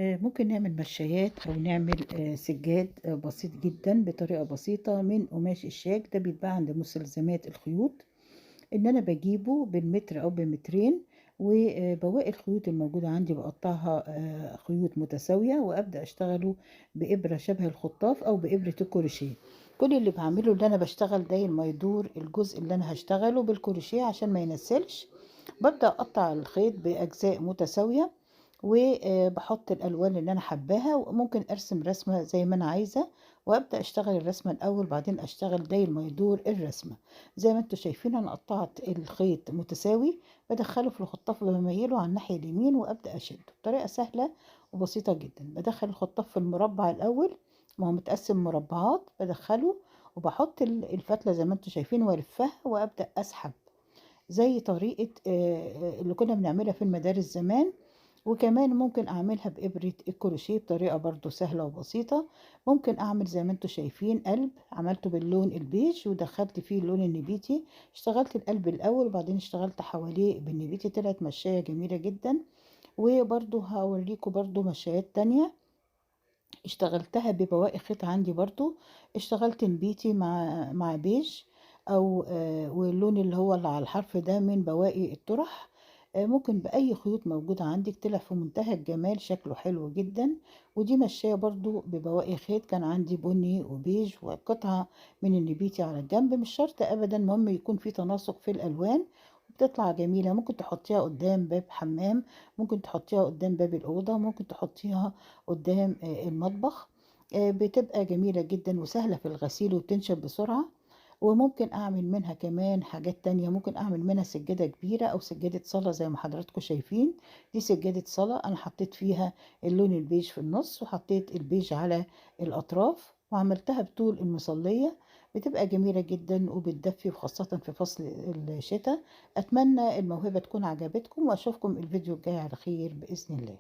ممكن نعمل مشايات أو نعمل سجاد بسيط جدا بطريقة بسيطة من قماش الشاك. ده بيتباع عند مستلزمات الخيوط. إن أنا بجيبه بالمتر أو بمترين، وبواقي الخيوط الموجودة عندي بقطعها خيوط متساوية، وأبدأ أشتغله بإبرة شبه الخطاف أو بإبرة الكروشيه. كل اللي بعمله اللي أنا بشتغل داير ما يدور الجزء اللي أنا هشتغله بالكروشيه عشان ما ينسلش. ببدأ أقطع الخيط بأجزاء متساوية، وبحط الألوان اللي أنا حباها، وممكن أرسم رسمة زي ما أنا عايزة، وأبدأ أشتغل الرسمة الأول، بعدين أشتغل داير ما يدور الرسمة. زي ما انتوا شايفين أنا قطعت الخيط متساوي، بدخله في الخطاف وبميله على الناحية اليمين وأبدأ أشده بطريقة سهلة وبسيطة جدا. بدخل الخطاف في المربع الأول، ما هو متقسم مربعات، بدخله وبحط الفتلة زي ما انتوا شايفين وألفها وأبدأ أسحب زي طريقة اللي كنا بنعملها في المدارس زمان. وكمان ممكن أعملها بإبرة الكروشيه بطريقة برضو سهلة وبسيطة. ممكن أعمل زي ما انتوا شايفين قلب، عملته باللون البيج ودخلت فيه اللون النبيتي، اشتغلت القلب الأول وبعدين اشتغلت حواليه بالنبيتي، طلعت مشاية جميلة جدا. وبرضو هوريكم برضو مشايات تانية اشتغلتها ببواقي خيط عندي، برضو اشتغلت نبيتي مع بيج أو واللون اللي هو اللي على الحرف ده من بواقي الطرح. ممكن بأي خيوط موجودة عندك، طلع في منتهى الجمال، شكله حلو جدا. ودي مشاية برضو ببواقي خيط، كان عندي بني وبيج وقطعة من النبيتي على الجنب. مش شرط أبدا، المهم يكون في تناسق في الألوان وبتطلع جميلة. ممكن تحطيها قدام باب حمام، ممكن تحطيها قدام باب الأوضة، ممكن تحطيها قدام المطبخ. بتبقى جميلة جدا وسهلة في الغسيل وبتنشف بسرعة. وممكن أعمل منها كمان حاجات تانية، ممكن أعمل منها سجادة كبيرة أو سجادة صلاة زي ما حضراتكم شايفين. دي سجادة صلاة أنا حطيت فيها اللون البيج في النص وحطيت البيج على الأطراف وعملتها بطول المصلية، بتبقى جميلة جدا وبتدفي، وخاصة في فصل الشتاء. أتمنى الموهبة تكون عجبتكم، وأشوفكم الفيديو الجاي على خير بإذن الله.